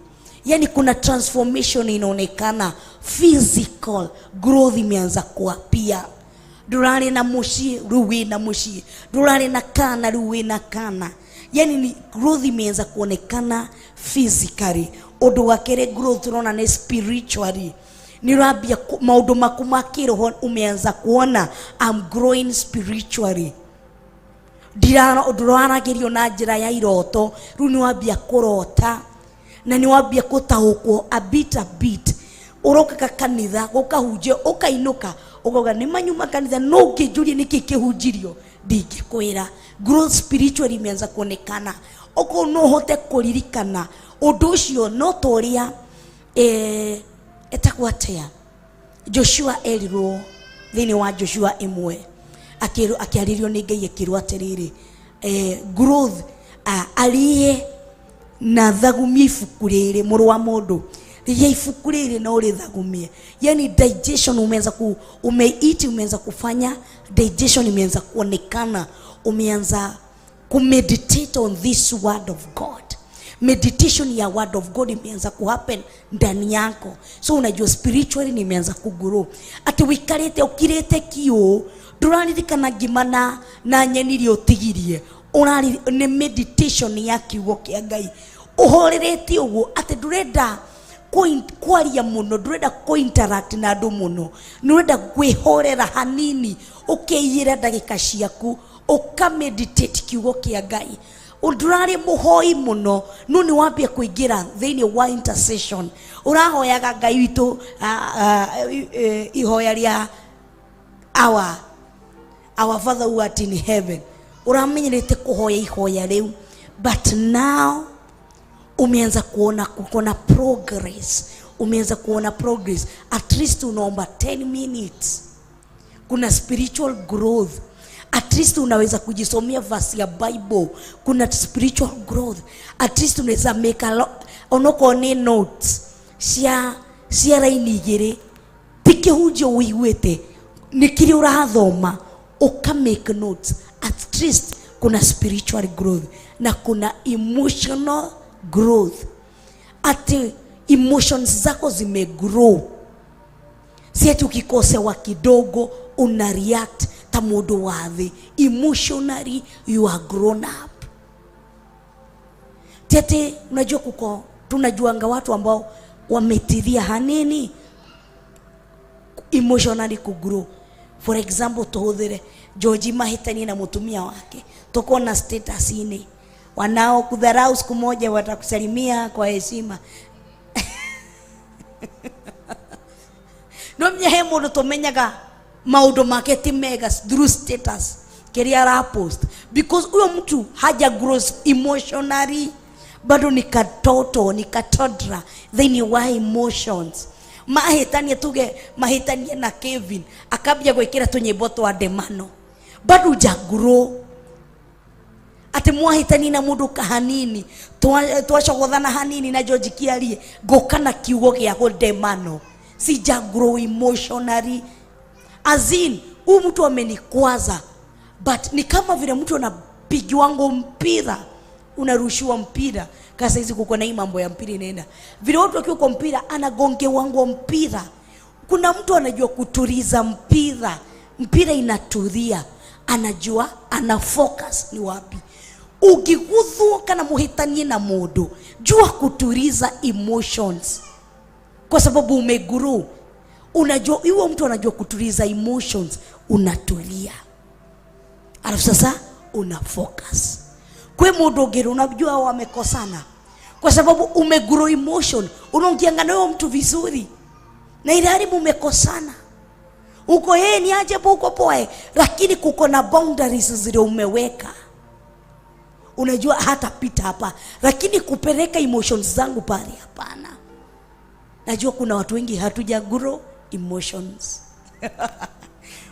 Speaker 4: Yani kuna transformation inaonekana, physical growth imeanza kuapia. Ndũrarĩ na mũciĩ, rĩu wĩna mũciĩ. Ndũrarĩ na kana, rĩu wĩna kana. Yani ni growth imeanza kuonekana physically. Ũndũ wa kerĩ growth tunaona ni spiritually. Ni ũrambia maũndũ maku ma kĩroho umeanza kuona I'm growing spiritually. Ndũraragĩrio na njĩra ya iroto, rĩu nĩ wambia kũrota na nĩ wambia gũtaũkwo a bit a bit. Ũrokaga kanitha gũkahunjio, ũkainũka ũkauga nĩ manyuma kanitha, no ũngĩnjũria nĩkĩ kĩhunjirio ndingĩkwĩra. Growth spiritually imeanza kuonekana. Okorwo no ũhote kũririkana ũndũ ũcio, no ta ũrĩa, etagwo atĩa, Joshua erirwo thĩinĩ wa Joshua 1, akĩarĩrio nĩ Ngai akĩrwo atĩrĩrĩ, growth, arĩe na thagumie ibuku rĩrĩ, mũrũ wa mũndũ, rĩrĩa ibuku rĩrĩ no rĩthagumie. Yani digestion umeanza ku, umeiti, umeanza kufanya digestion, imeanza kuonekana, umeanza kumeditate on this word of God. Meditation ya word of God imeanza kuhappen ndani yako. So unajua spiritually nimeanza kugrow. Ati wikarite ukirite kiu, ndũraririkana ngima na nyeni iria ũtigirie. Ũrari nĩ meditation ya kiugo kĩa Ngai. Ũhorerete ũguo atĩ ndũrenda kwaria mũno, ndũrenda kũ-interact na andũ mũno, nĩ ũrenda kwĩhorera hanini, ũkeiyĩra ndagĩka ciaku, ũkameditate kiugo kĩa Ngai. Ndũrarĩ mũhoi mũno, no nĩ wambia kũingĩra thĩinĩ wa intercession. Ũrahoyaga Ngai witũ, ihoya rĩa our Father who art in heaven. Ũramenyerete kũhoya ihoya rĩu, but now umeanza kuona kuona progress. Umeanza kuona progress. At least unaomba 10 minutes. Kuna spiritual growth. At least unaweza kujisomea verse ya Bible. Kuna spiritual growth. At least unaweza make a lot, onokorwo nĩ notes cia raini igĩrĩ, ti kĩhunjio ũiguĩte, nĩ kĩrĩa ũrathoma. Uka make notes, at least kuna spiritual growth na kuna emotional growth, ati emotions zako zimegrow. Si ati ukikosewa kidogo una react ta mundu wa thi. Emotionally you are grown up. Tete, unajua kuko tunajuanga watu ambao wametiria hanini emotionally kugrow. For example, tuhuthire George mahitanie na mutumia wake, tuko na status ini, wanao kudharau siku moja watakusalimia kwa heshima. No menya he mundu tumenyaga maundu make ti mega through status kiria arapost, because huyo mtu haja grow emotionally, bado ni katoto, ni katodra thĩinĩ wa emotions. Mahĩtanie, tuge mahĩtanie na Kevin, akambia gwĩkĩra tũnyĩmbo twa ndemano, bado huja grow. Ati mwahĩtanie na mũndũ kahanini, twacogothana hanini na George Kiarie, ngũka na kiugo gĩa gũndemano, sija grow emotionally. As in, huyu mtu amenikwaza, but ni kama vile mtu anapigiwango mpira, unarushiwa mpira. Kasa hizi kuko na hii mambo ya mpira inaenda vile, watu wakiwa kwa mpira anagongewangwa mpira. Kuna mtu anajua kutuliza mpira, mpira inatulia, anajua ana focus ni wapi. Ukiguthwo kana muhitanie na mundu, jua kutuliza emotions, kwa sababu umegrow. Unajua huyo mtu anajua kutuliza emotions, unatulia, alafu sasa una focus kwi mundu ungi unajua wamekosana, kwa sababu umegrow emotion, unaongeanga na huyo mtu vizuri, na ilhali mumekosana uko yeye ni aje uko poe, lakini kuko na boundaries zile umeweka, unajua hata pita hapa, lakini kupeleka emotions zangu pale hapana. Najua kuna watu wengi hatuja grow emotions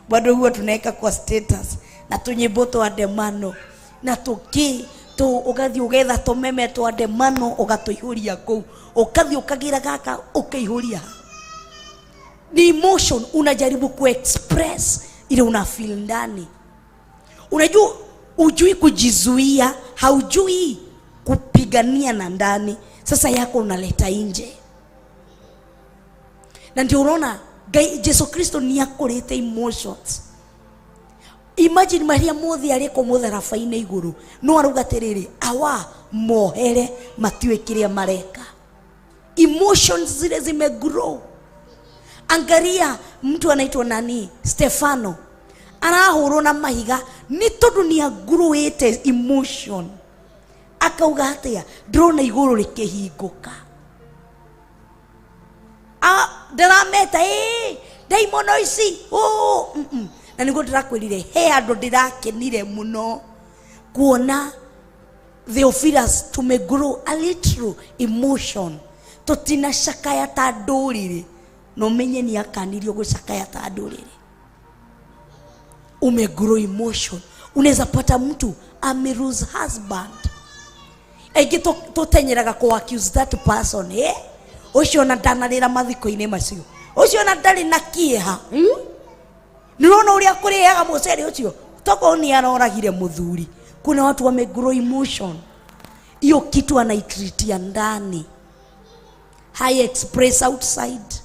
Speaker 4: bado huwa tunaweka kwa status na tunyimbo twa ndemano na tuki tu ugathi ugetha tumeme twa ndemano ugatuihuria kuu, ukathi ukagira gaka ukaihuria. Ni emotion unajaribu kuexpress ile una feel ndani. Unajua ujui kujizuia, haujui kupigania na ndani, sasa yako unaleta nje. Na ndio unaona Jesu Kristo ni akorete emotions. Imagine Maria mothe arĩ kũ mũtharaba-inĩ igũrũ, no arauga atĩrĩrĩ, awa mohere matiũĩ kĩrĩa mareka. Emotions zile zimegrow. Angalia mtu anaitwa nani, Stefano, arahũrwo na mahiga nĩ tondũ nĩ agrowĩte emotion. Akauga atĩa, ndĩrona igũrũ rĩkĩhingũka. Ndĩrameta, ndaimono ici, oh. Na nĩguo ndĩrakwĩrire, he andũ ndĩrakenire mũno kuona Theophilus tumegrow a little emotion, tũtina cakaya ta ndũrĩrĩ. No menye nĩ akanirio gũcakaya ta ndũrĩrĩ. Umegrow emotion. Unaweza pata mtu ame lose husband, aingĩ tũtenyeraga kũ accuse that person, ũcio ona ndanarĩra mathiko-inĩ macio, ũcio ona ndarĩ na kĩeha, Nĩũrona ũrĩa kũrĩaga mũcere ũcio, tokorwo nĩ aroragire mũthuri. Kuna watu wamegrow emotion, hiyo kitu anaitritia ndani, high express outside,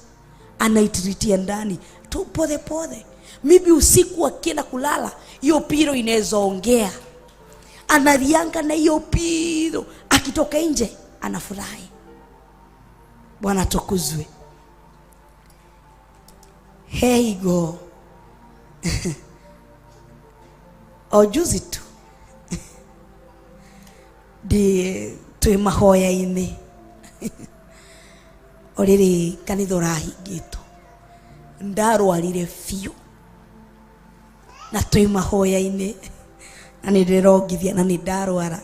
Speaker 4: anaitritia ndani tu pole pole. Maybe usiku akienda kulala, hiyo piro inaweza ongea, analianga na hiyo piro, akitoka nje anafurahi. Bwana tukuzwe. Hey go. O juzi tu ndi twi mahoya-inĩ, o rĩrĩ kanitha ũrahingĩtwo, ndarwarire biũ na twĩ mahoya-inĩ, na nĩ ndĩrongithia na nĩ ndarwara.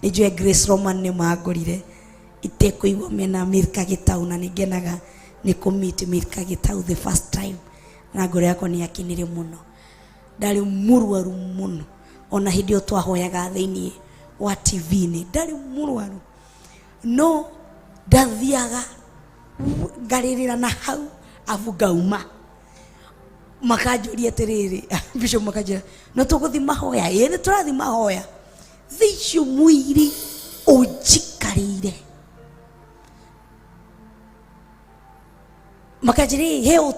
Speaker 4: Nĩ njũĩ Grace Roman nĩ mangorire itekũigua mena Milka Gĩtau, na nĩ ngenaga nĩ kũ meet Milka Gĩtau the first time, na ngoro yakwa nĩ yakenire mũno. Ndarĩ mũrwaru mũno, ona hĩndĩ ĩyo twahoyaga thĩinĩ wa TV-inĩ, ndarĩ mũrwaru, no ndathiaga ngarĩrĩra na hau abu ngauma. Makanjũria atĩrĩrĩ, bishop makanjĩra no tũgũthi mahoya. Ĩĩ, nĩ tũrathi mahoya. Thaa icio mwĩrĩ ũnjikarĩire, makanjĩra, "Ĩ, he."